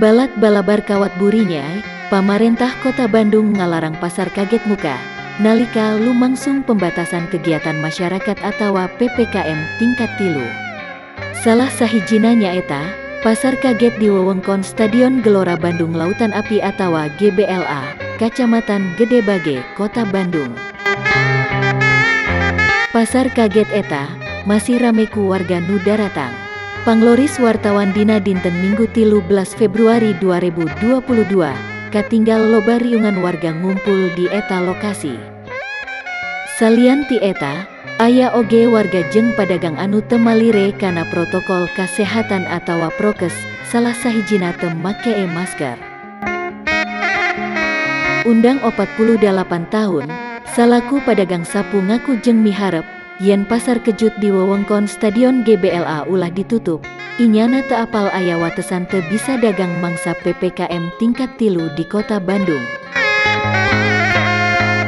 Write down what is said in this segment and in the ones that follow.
Balad balabar kawat burinya, pamarentah Kota Bandung ngalarang pasar kaget muka, nalika lumangsung pembatasan kegiatan masyarakat atawa PPKM tingkat 3. Salah sahijina nyaeta, pasar kaget di wewengkon Stadion Gelora Bandung Lautan Api atawa GBLA, Kacamatan Gede Bage, Kota Bandung. Pasar kaget eta, masih rame ku warga nu daratang. Pangloris wartawan dina dinten Minggu 13 Februari 2022, katinggal loba riungan warga ngumpul di eta lokasi. Salian ti eta, aya oge warga jeung padagang anu teu malire kana protokol kasehatan atawa prokes, salah sahijina teu make masker. Undang 48 tahun, salaku padagang sapu ngaku jeung miharep, yen pasar kejut di wewengkon Stadion GBLA ulah ditutup, inyana teu apal aya watesan teu bisa dagang mangsa PPKM tingkat 3 di Kota Bandung.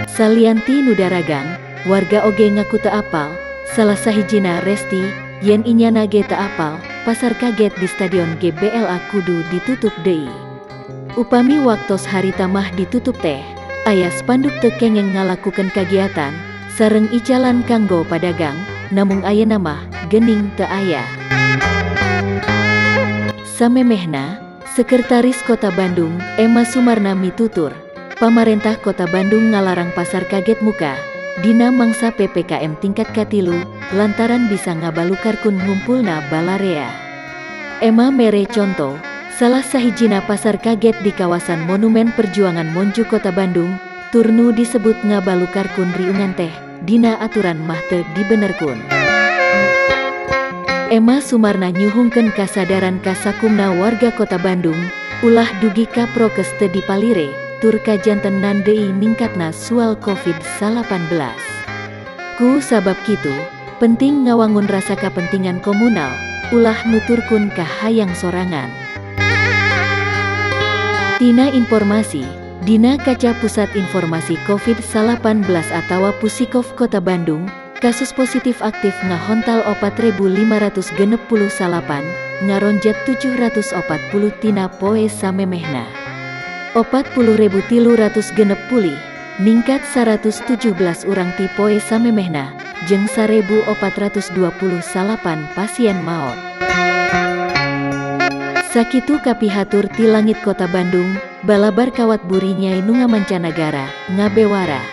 Salianti nu daragang, warga oge ngaku teu apal, salah sahijina Resti, yen inyana ge teu apal, pasar kaget di Stadion GBLA kudu ditutup deui. Upami waktos harita mah ditutup teh, aya spanduk teu kengeng ngalakukeun kagiatan, sareng icalan kanggo padagang, namung ayeuna mah gening teu aya. Samemehna, Sekretaris Kota Bandung, Ema Sumarna mitutur, pamarentah Kota Bandung ngalarang pasar kaget muka, dina mangsa PPKM tingkat 3, lantaran bisa ngabalukarkun ngumpulna balarea. Ema mere conto, salah sahijina pasar kaget di kawasan Monumen Perjuangan Monju Kota Bandung, turnu disebut ngabalukarkun riungan teh, dina aturan mah teu dibenerkun. Ema Sumarna nyuhungkeun kasadaran kasakumna warga Kota Bandung, ulah dugi ka prokes teu dipalire, tur kajantenan deui ningkatna sual COVID-19. Ku sabab kitu, penting ngawangun rasa kapentingan komunal, ulah nuturkun ka hayang sorangan. Tina informasi, Dina Kaca Pusat Informasi COVID-19 atawa Pusikov Kota Bandung, kasus positif aktif ngahontal 4.568, ngaronjat 740 tina poe samemehna. 40.360, ningkat 117 urang ti poe samemehna, jeung 1.428 pasien maot. Sakitu kapihatur ti langit Kota Bandung, balabar kawat buri nyai nu ngamancanagara, ngabewara.